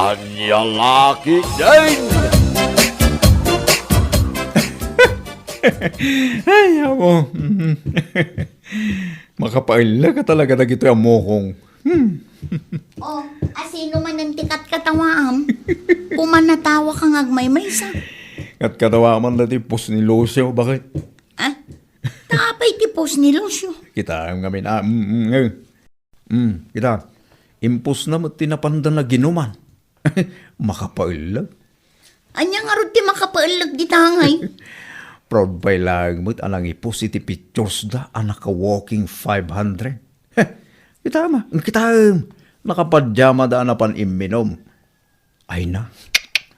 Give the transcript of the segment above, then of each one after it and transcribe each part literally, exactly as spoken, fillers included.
Ania la ketdin? Ay, amo. Makapaellek talaga dagitoy a mokong. Hmm. O, asino manen ti katkatawaam? Kuman natawaka nga agmaymaysa. Katkatawaam daytoy post ni Lucio, baket? Ah? Ta apay ti post ni Lucio? Kitaem ngamin, ah, mm, mm, eh. Mm, kita. Impostna met ti napanda naginuman. Makapaellek. Ania ngarud ti makapaellek dita ngay? Proud pay laeng met a nangipost iti pictures da a naka-walking five hundred. Heh, kitaem, kitaem. Nakapadyamada a napan imminum. Ay na.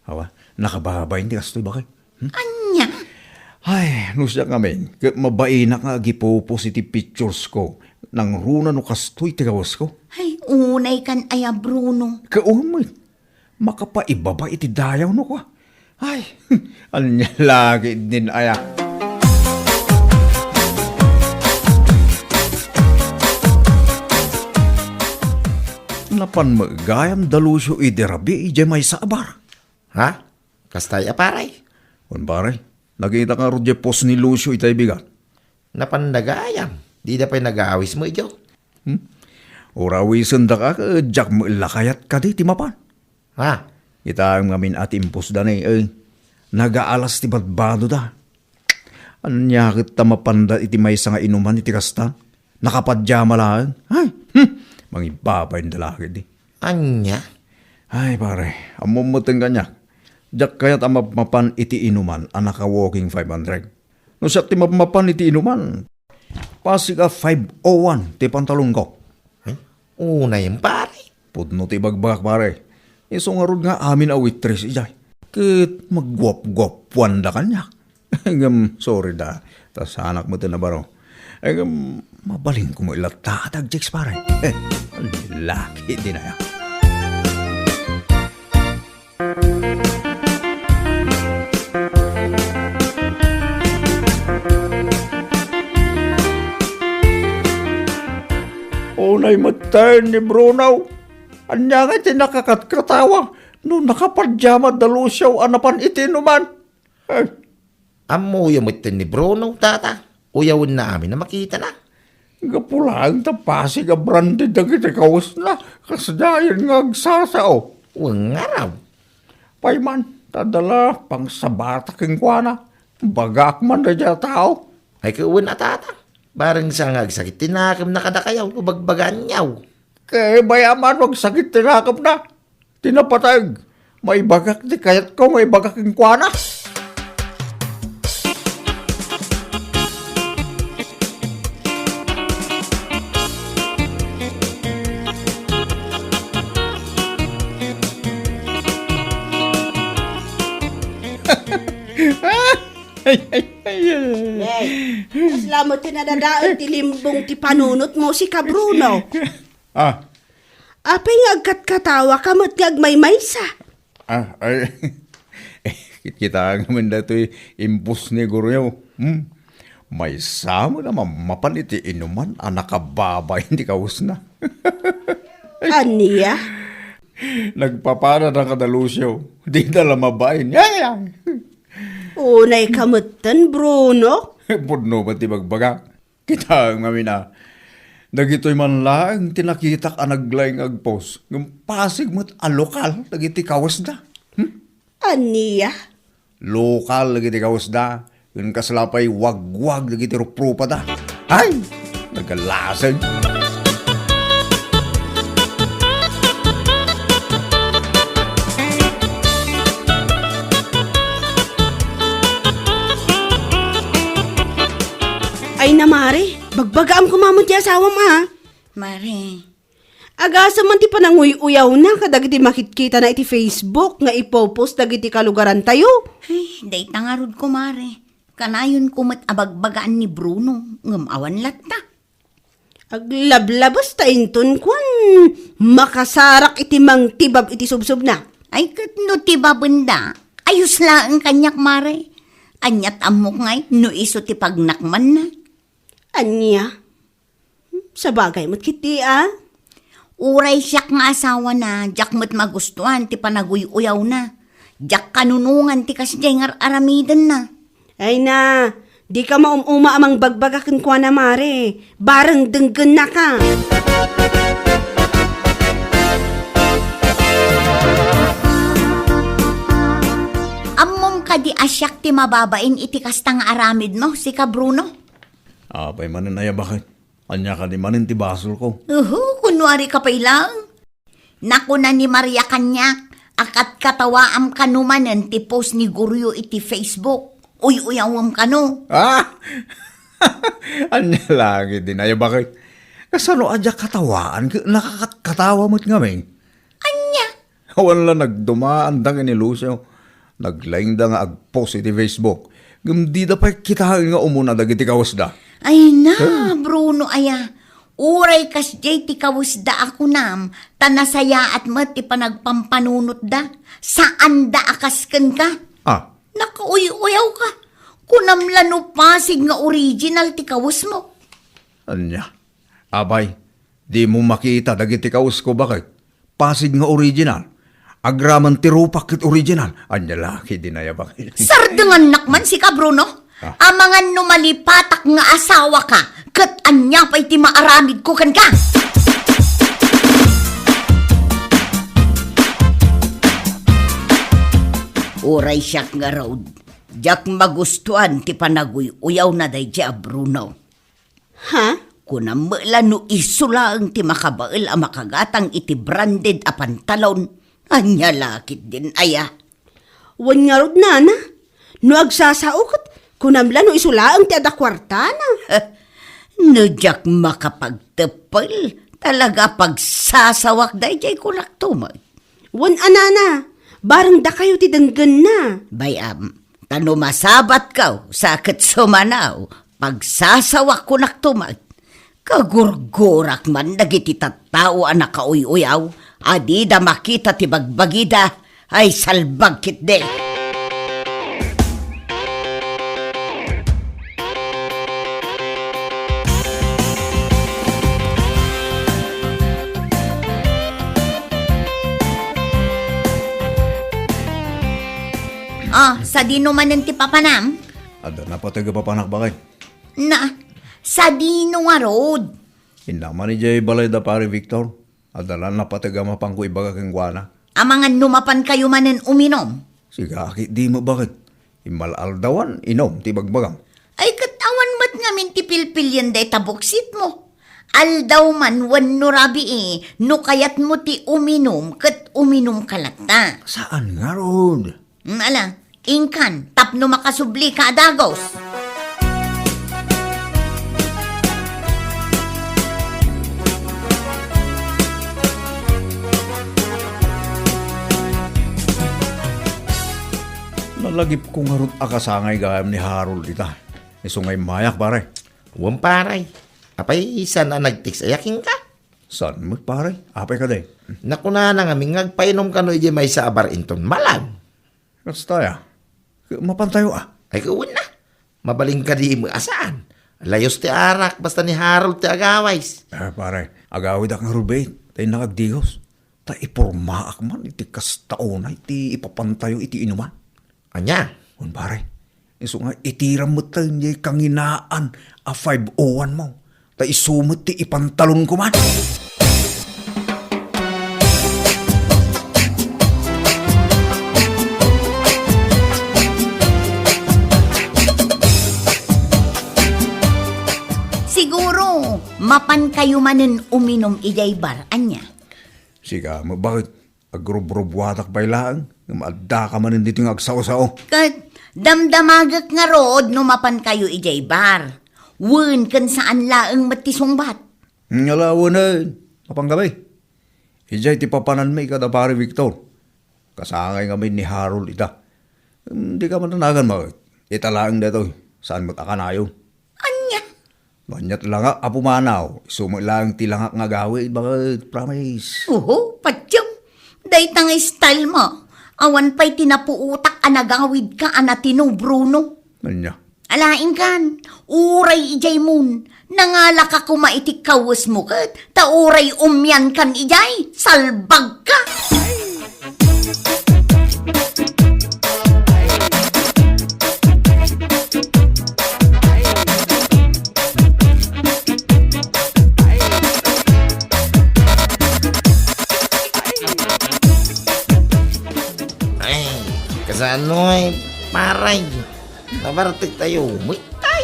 Awa, nakababain ti kastoy, baket. Hmm? Ania? Ay, no siak ngamin, ket mabainak nga agipopost iti pictures ko. Nangruna no kastoy ti gawasko. Ay, unay kan aya, Bruno. Kaumay. Makapaibaba iti dayaw no kua. Ay, ania la ketdin aya. Napan met gayam da Lucio idi rabii idiay maysa a bar. Ha? Kasta aya, pare? Wen, pare. Nakitak ngarud diay post ni Lucio itay bigat. Napan da gayam. Dida pay nagaawis met idiay. Hmm? Urawisendaka ket diak met la kayat kadi ti mapan. Ha? Kitaem ngamin a ti impostda ne, eh. Nagaalas ti badbadoda. Ania ket ta mapanda iti maysa nga inuman iti kasta? Nakapadyama laeng. Ay, hmm, mangibabain da la ketdi. Ania? Ay, pare, ammom met kaniak. Diak kayat a mapmapan iti inuman a naka-walking five hundred. No siak ti mapmapan iti inuman, pasig a five oh one ti pantalonko. Hmm? Unay, pare. Pudno ti ibagbagak, pare. Isu ngarud nga amin a waitress idiay. Ket magguapguapuanda kaniak. Ngem, sorry da. Ta saanak met a nabaro. Ngem, mabalinko met latta a tagteks, pare. Eh, laki dinaya. Unay metten ni Bruno. Ania ngay ti nakakatkatawa no nakapadyama da Lucio a napan iti inuman? Eh. Ammoyo metten ni Bruno, tata. Uyawenna amin a makitana. Gapu laeng ta pasig a branded dagiti kawesna, kasdiayen nga agsasao. Wen ngarud. Pay man, ta adda la pangsabata kenkuana. Bagak man daydiay a tao. Ay, ket wen a, tata. Bareng sa nga agsakit ti nakemna kadakayo no bagbagaanyo. Ket bay-am a no agsakit ti nakemna. Ti napateg, maibagak ti kayatko nga ibaga kenkuana. Ay, ay, ay, ay. Hey, kasla met ti nadadael ti limbong ti panunotmo, sika, Bruno. Ah. Apay nga agkatkatawaka met nga agmaymaysa? Ah, ay, eh, kitkitaem ngamin daytoy impostna, Bruno. Hmm? Maysa met a mammapan iti inuman a nakababain ti kawesna. Ania? Nagpapanada kada Lucio. Dida la mabain. Ay, ay. Unayka metten, Bruno? Pudno met ti bagbagak. Kitaem ngamin a, dagitoy man laeng ti nakitak a naglaing nga agpost, ngem pasig met a lokal dagiti kawesda. Hmm? Ania? Lokal dagiti kawesda, ken kasla pay wagwag dagiti ruprupada. Ay! Nagalasen. Ay na, mare, bagbagaam koma met ti asawam, a. Mare. Agasem man ti pananguy-uyawna kadagiti makitkitana iti Facebook nga ipopost dagiti kalugarantayo. Ay, dayta ngarud, kumare. Kanayonko met a bagbagaan ni Bruno, ngem awan latta. Aglablabes ta inton kuan, makasarak iti mangtibab iti subsubna. Ay, ket no tibabenda, ayos laeng kaniak, mare. Aniat ammok ngay no isu ti pagnakmanna. Ania? Sabagay met ketdi, a? Uray siak nga asawana, diak met magustuan ti panaguy-uyawna. Diak kanunongan ti kasdiay nga ar-aramidenna. Ay na, dika maum-uma a mangbagbaga kenkuana, Mare. Bareng denggennaka. Ammom kadi a siak ti mababain iti kasta nga aramidmo, sika Bruno? Apay manen aya, baket? Ania kadi manen ti basolko? Uhu, kunnuarika pay laeng. Nakuna ni Maria kaniak a katkatawaam kano manen ti post ni Goryo iti Facebook. Uy-uyawem kano. Ah! Ania la ketdin aya, baket? Kasano a diak katawaan ket nakakatkatawa met ngamin? Ania? Awan la nagdumaan da ken ni Lucio. Naglaingda nga agpost iti Facebook. Ngem dida pay kitaen nga umuna dagiti kawesda. Ay na, Bruno aya. Uray kasdiay ti kawesda a kunam, ta nasayaat met ti panagpampanunotda. Saanda a kas kenka. Ah. Nakauy-uyawka. Kunam la no Pasig nga original ti kawesmo. Ania? Apay, dimo makita dagiti kawesko, baket? Pasig nga original. Agraman ti rupak ket original. Ania la ketdin aya, baket? Sardengannak man sika, Bruno. Ah. Amangan no malipatak nga asawaka, ket ania pay ti maaramidko kenka? Uray siak ngarud, diak magustuan ti panaguy-uyawna daydiay a Bruno. Ha? Kunam met la no isu laeng ti makabael a makagatang iti branded a pantalon. Ania la ketdin aya? Wen ngarud, nana, no agsasao ket kunam la no isu laeng ti adda kuartana. No diak makapagteppel, talaga pagsasawak daydiay kunakto met. Wen a, nana, bareng dakayo ti denggenna. Bay-am, ta no masabatko, sa ket sumanaw, pagsasawak kunakto met. Kagurgurak man dagiti tattao a nakauy-uyaw a dida makita ti bagbagida. Ay, salbag ketdi. Ah, sadino manen ti papanam? Adda napateg a papanak, baket. Na, sadino ngarud? Innak man idiay balay da Pare Victor. Adda la napateg a mapanko ibaga kenkuana. Amangan no mapankayo manen uminum? Sika, ketdi met, baket? Immal-aldawan, inum ti ibagbagam. Ay, ket awan met ngamin ti pilpilian dayta buksitmo. Aldaw man wenno rabii, no kayatmo ti uminum, ket uminumka latta. Saan ngarud? Mm, ala, inkan, tapno makasublika a dagus. Nalagipko ngarud a kasangay gayam ni Harold ita. Isu nga immayak, pare. Wen, pare. Apay, saan a nag-text aya kenka? Saan met, pare? Apay kadi? Nakunana ngamin nga agpainum kano idiay maysa a bar inton malam. Kasta aya? Mapantayo a? Ay, wen a. Mabalin kadi met a saan? Layus ti arak, basta ni Harold ti agawis. Eh, pare, agawidak ngarud, ta innak agdigos. Ta ipormaak man iti kasta unay ti ipapantayo iti inuman. Ania? Wen, pare, isu nga itiram met ta idiay kanginaan a five oh one mo. Ta isu met ti ipantalonko man. Siguro, mapankayo manen uminum idiay bar, ania? Sika, baket? Agrubrubuatak pay laeng, ngem addaka manen ditoy nga agsao-sao. Ket damdamagek ngarud no mapankayo idiay bar. Wen ken saan laeng met ti sungbat. Ngala, wenen, mapanka pay. Idiay ti papananmi kada Pare Victor. Kasangay ngamin ni Harold ita. Em, dika man nagan, baket? Ita laeng daytoy. Saan met a kanayon? Ania? Maniat langak a pumanaw, isu met laeng ti langak nga agawid, baket, promise. Oho, patiem. Dayta nga style mo. Awan pay ti napuotak a nagawidka a natino, Bruno. Ania? Ala, inkan, uray idiay mon, nangalaka koma iti kawesmo ket, ta uray umiankan idiay, salbagka. Ay, kasano ay, paray? Nabartek tayo. Uy, tay!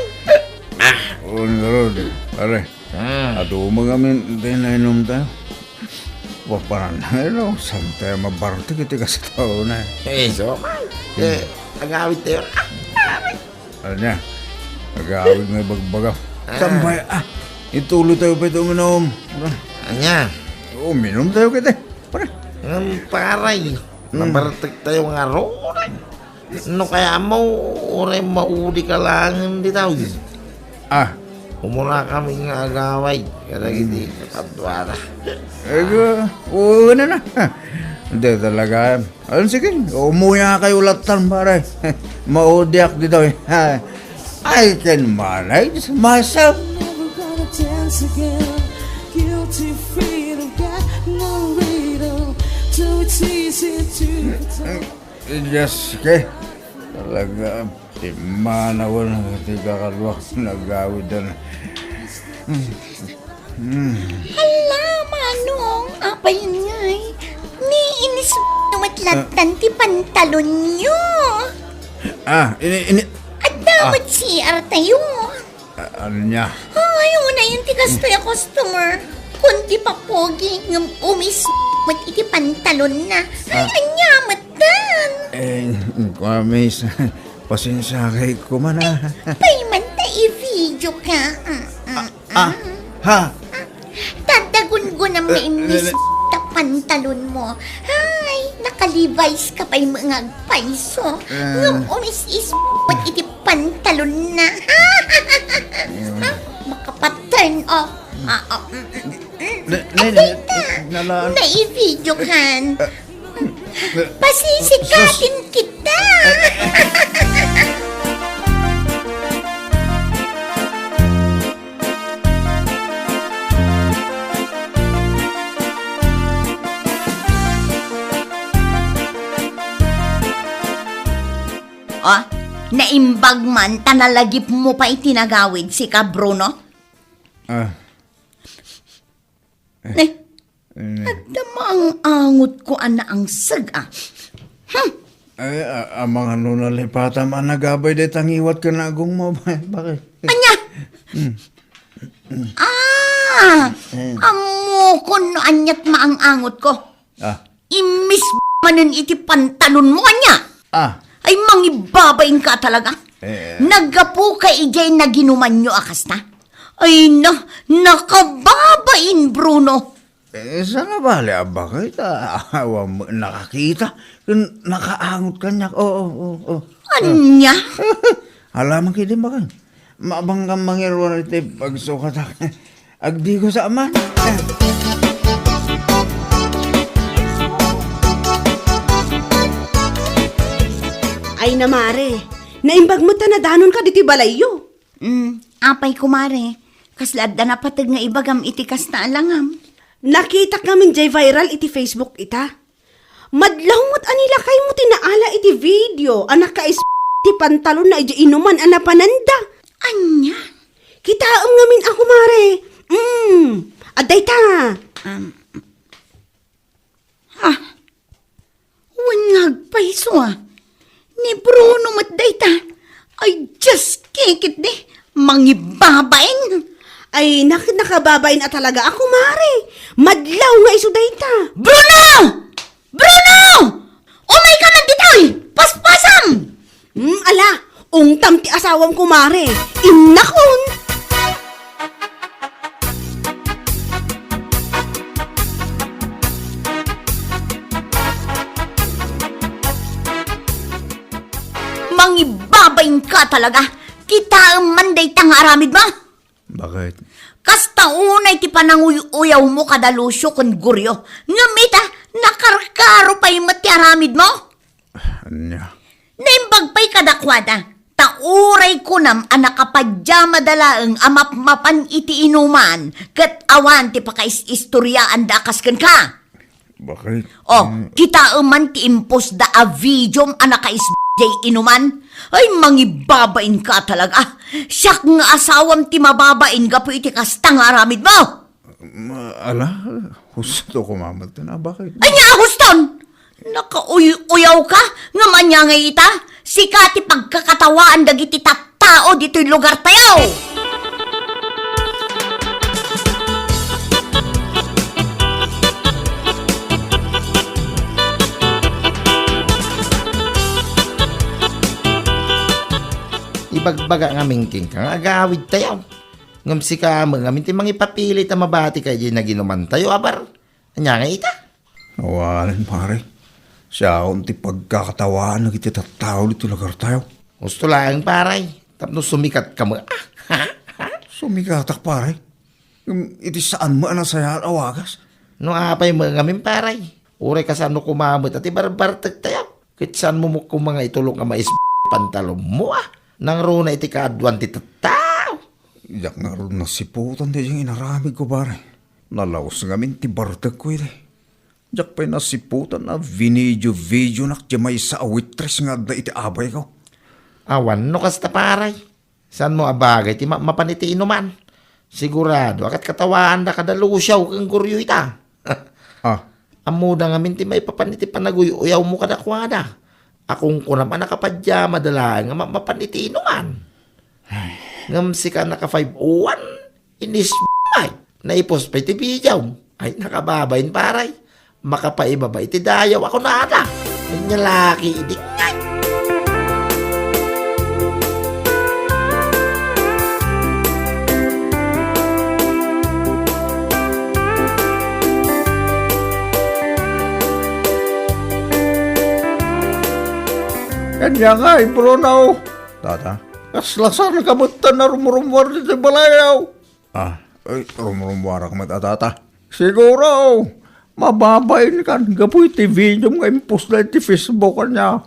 Ah! O, ngarud, pare. Hmm. Adu mo ngamin, di nainom tayo. Papanan na, no? Saan tayo mabartek iti kasta na? Eh, so, man. Hmm. Eh, agawid tayo. Ah, agawid. Ano niya? Agawid nga ibagbaga. Ah. Saan ba? Ah, ituloy tayo pa ito uminom. Ano? Anya? Uminom tayo kita. Pare. Ang paray. Hmm. Nabartek tayo nga ro. No kaya mo, uray maudi ka laeng ditaw. Ah. Umuna kami nga agaway, kadagiti kapadwara. Ego, oo na na. Hindi talaga. Ayun, sige, umuya kayo latan, pare. Maudiak dito eh. I can manage myself. Never gonna dance again. Guilty feet, I've got no rhythm. So it's easy to pretend. Diyos ko, talaga, timanawan ti kakadua, nagawidan. Hala, Manong, apay ngay? Ni inis met latan ti pantalonyo. Ah, ini, ini, Adda ah. met C R tayo. A-, ania? Ay, unayen ti kastoy a customer. Kundi papogi, ngem umis met iti pantalonna. Ay, Ah. ania met dan? Eh, kua, miss, pasensiakay koma na. Pay man ta i-video ka. Mm, mm, Ah, mm. ha? Tadda gungunam nga Eh, immis eh, ta pantalon mo. Ay, naka-Levi's ka pay nga agpayso. Eh. Ngem umis-is met iti pantalonna. Mm. Makapa-turn off. Ah, ah, mm, mm, mm. Ne-, ne-, Ay, ne-, tita, nala- naivideokan. Eh, Pasisikatin kita. Oh, naimbag man ta nalagipmo pay ti nagawid, sika, Bruno? Ah. Eh. Eh. Adda maang-angotko a naangseg, ah. Hmm. Ay, a-, amangan no nalipatam a nagabay dayta ngiwat ken agongmo. Bakit? Ania? Hmm. Ah! Hmm. Ammokon no aniat maang-angotko. Ah. Immis manen iti pantalonmo, ania? Ah. Ay, mangibabain ka talaga. Eh. Naggapu ka idiay naginumanyo a kasta? Ay na, nakababain, Bruno. Eh, sana bale, abba, kay ta, awan mo nakakita. Kun nakaangot kaniak. Oo, oo, oo. Ania? Alamang kidi, bakit? Mabangkam mangiruar iti pagsukatak. Agdigo sa aman. Ay na, mare. Naimbag met ta nadanon ka ditoy balayyo. Mm, apay, kumare, kasla adda napateg nga ibagam iti kasta a langam? Nakitak ngamin jay viral iti Facebook ita. Madlaw met a nilakaymo ti naala iti video a nakais-, ti pantalonna idiay inuman a napananda. Ania? Kitaem ngamin a, kumare. Mm, adda ita. Um, Ha? Wen nga agpayso, ah. Ni Bruno met dayta. Ay, just kikit di. Mangibabain. Ay, nak-, nakababain a talaga a, kumare. Madlaw nga isu dayta. Bruno! Bruno! Umay ka man ditoy! Paspasam! Hmm, ala, ungtam ti asawam, kumare. Innakon! Mangibabain ka talaga. Kitaem man dayta nga aramid mo. Bakit? Kasta unay ti pananguy-uyawmo kada Lucio ken Gurio. Ngem ita, nakarkaro pay met ti aramidmo. Ania? Naimbag pay kadakuada. Ta uray kunam a nakapadyamada laeng a mapmapan iti inuman, ket awan ti pakais-istoriaanda a kas kenka. Bakit? Oh, kitaem man ti impostda a videom a nakaisbay inuman. Ay, mangibabain ka talaga. Siak nga asawam ti mababain gapu iti kasta nga aramidmo. Ma-, ala, husto ko, Mama. Tana, bakit? Ania a huston? Nakauy-uyaw ka? Ngem ania ngay ita? Sika ti pagkakatawaan dagiti tattao ditoy lugar tayo. Ibagbaga ngamin kenka nga agawid tayo. Ngem sika met ngamin ti mangipapili ta mabati ka idiay naginuman tayo, abar. Ania nga ita? Awanen, pare. Siakon ti pagkakatawaan dagiti tattao ditoy lugar tayo. Husto laeng, pare. Tapno sumikat ka met. Sumikatak, pare. Ngem iti saan met a nasayaat a wagas. No apay met ngamin, pare. Uray kasano koma met a ti barbartek tayo. Ket saanmo met koma nga itulok nga mais pantalonmo, a? Nangruna iti kaaduan ti tattao. Diak ngarud nasiputan ti inaramidko, pare. Nalaus ngamin ti bartekko idi. Diak pay nasiputan a vinidio-vidionak ti maysa a waitress nga adda iti abayko. Awan no kasta, pare. Saanmo a bagay ti ma-, mapan iti inuman? Sigurado a ket katawaanda kada Lucio ken Goryo ita. Ah. Ammoda ngamin ti maipapan iti panaguy-uyawmo kadakuada. A kunkunam a nakapadyamada laeng nga ma-, mapan iti inuman. Ay. Ngem sika naka-five oh one, inisbay. Naipos pay ti video. Ay, nakababain, pare. Makapaibaba iti dayaw a kunada. Ania laki idi ngay. Ania ngay, Bruno? Tata? Kasla saan ka met a rumrummuar ditoy balayaw? Ah, ay, rumrummuarak met a, Tata. Siguro, mababain kan gapu iti videom nga impostda iti Facebook, ania.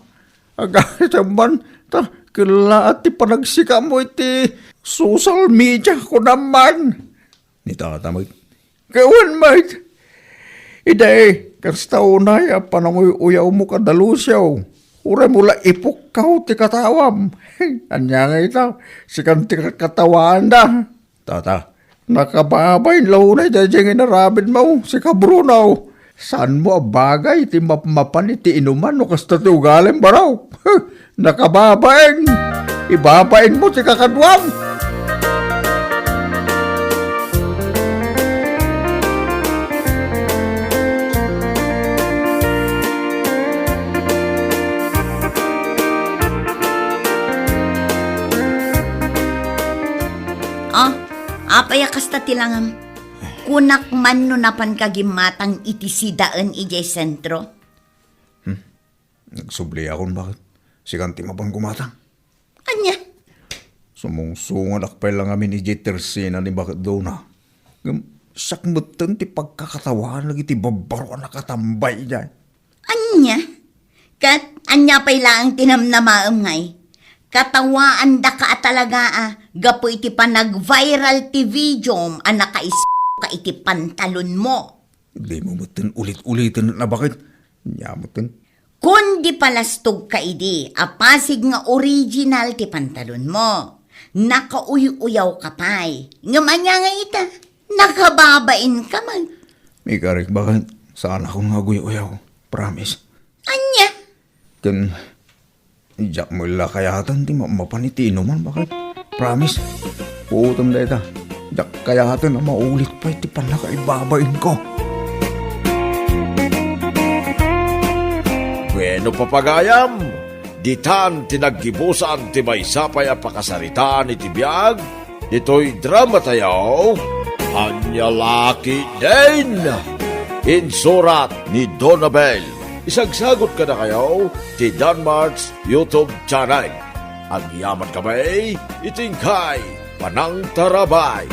Agasem man, ta, kellaat ti panagsikam iti social media, kunam man. Ni Tata met. Ket wen met. Idi, kasta unay a pananguy-uyawmo kada Lucio. Uraymo la ipukkaw ti katawam. Ania nga ita, sikan ti katawaanda. Tata. Nakababain la unay daydiay nga inaramidmo, sika Bruno. Saanmo a bagay ti mapmapan iti inuman no kasta ti ugalim, Bruno? Nakababain. Ibabainmo ti kakaduam. Ah, apay a kasta ti langam? Kunak man no napanka gimmatang iti sidaen idiay sentro? Hmm? Nagsubliakon, baket. Sikan ti mapan gumatang. Ania? Sumungsungadak pay la ngamin idiay tersena ni Baket Dona. Ngem siak metten ti pagkakatawaan dagiti babbaro a nakatambay idiay. Ania? Ket ania pay laeng ti namnamaem ngay? Katawaandaka a talaga a gapu iti panag-viral ti videom a nakaisbay iti pantalonmo. Dimo metten ulit-uliten a baket. Nia metten. Kundi palastogka idi a pasig nga original ti pantalonmo. Nakauy-uyawka pay. Ngem ania nga ita? Nakababainka man. Mikarik, baket. Saanakon nga aguy-uyaw. Promise. Ania? Ken, diak met la kayaten ti ma-, mapan iti inuman, baket. Promise. Puotem dayta. Diak kayaten a maulit pay ti pannakaibabainko. Bueno, papagayam, ditan ti naggibusan ti maysa pay a pakasaritaan iti biag ditoy drama tayo, Ania Laki Din. Insurat ni Donabel. Isagsagot kadakayo ti Danmart's YouTube channel. Agyaman kami iti inkay panangtarabay.